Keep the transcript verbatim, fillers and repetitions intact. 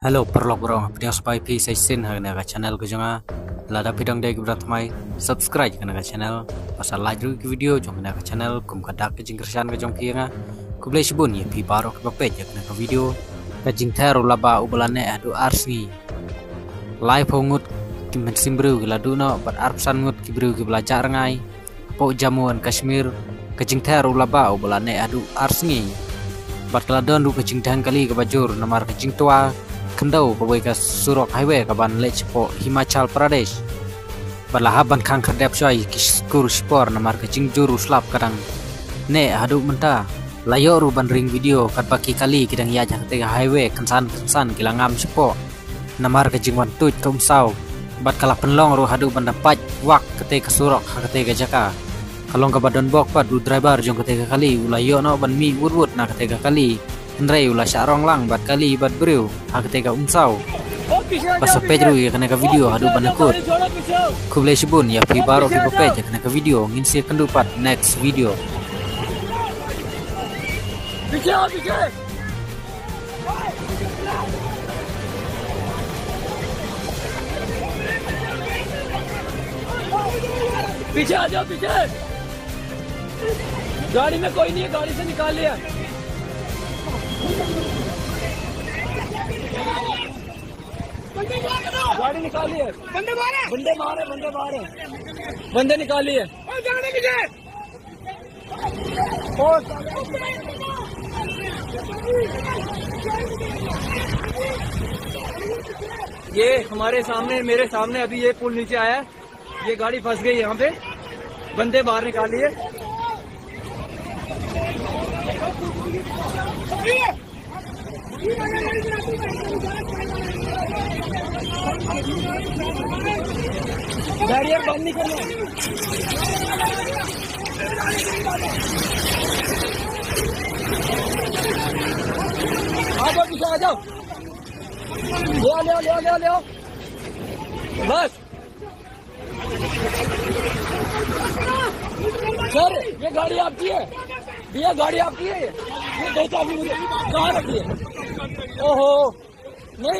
Hello paralok baroh, pdiang sngewbha ïa phi sa shisien ha kane ka channel ka jong nga. Lada phi dang dei ki brother mai, subscribe kane ka channel, bad sa like ruh ki video jong kane ka channel kum ka dak ka jingkyrshan ka jong phi ïa nga. Khublei shibun ïa phi baroh kiba peit ïa kane ka video. Ka jingther u laba uba la neh haduh ar sngi. Laiphew ngut ki mynsiem briew ki la duh noh bad arphew san ngut ki briew kiba la jah rngai hapoh Jammu and Kashmir. Ka jingther u laba uba la neh haduh ar sngi. Bad ka la don ruh ka jingdheng kali kaba jur namar ka jingtwa khyndew kawei ka surok highway kaban leit shapoh Himachal Pradesh. Bad la hap ban khang khyrdep shuwa ïa ki skur shipor namar ka jingjur u slap ka dang neh haduh mynta. La ïoh ruh ban ring video katba ki kali ki dang ïaid ha katei ka highway kynsan kynsan ki la ngam shapoh namar ka jingwan tuid ka umsaw. Bad ka la pynlong ruh haduh ban da pait wak katei ka surok ha katei ka jaka. Ka long kaba donbok pat, u driver jong katei ka kali u la ïoh noh ban mih wut wut na katei ka kali, hynrei u la shah rong lang bad kali bad briew ha katei ka umsaw. Bad sa peit ruh ïa kane ka video haduh ban da kut. Khublei shibun ïa phi baroh kiba peit ïa kane ka video, ngin sa ïakynduh pat next video. पीछे आओ, पीछे। पीछे आ जाओ, पीछे। गाड़ी में कोई नहीं है, गाड़ी से निकाल लिया। गाड़ी निकाल लिया। बंदे मारे, बंदे मारे, बंदे मारे। बंदे निकाल लिए। ये हमारे सामने, मेरे सामने अभी ये पुल नीचे आया है। ये गाड़ी फंस गई यहाँ पे, बंदे बाहर निकाल लिए। बैरियर बंद नहीं करना। आ जाओ पीछे, आ जाओ। ले आओ, ले आओ, ले आओ, ले आओ, ले आओ। बस। सर, ये गाड़ी आपकी है? भैया, गाड़ी आपकी है ये? ये दो चाबी मुझे। कहाँ रखी है? ओहो, नहीं।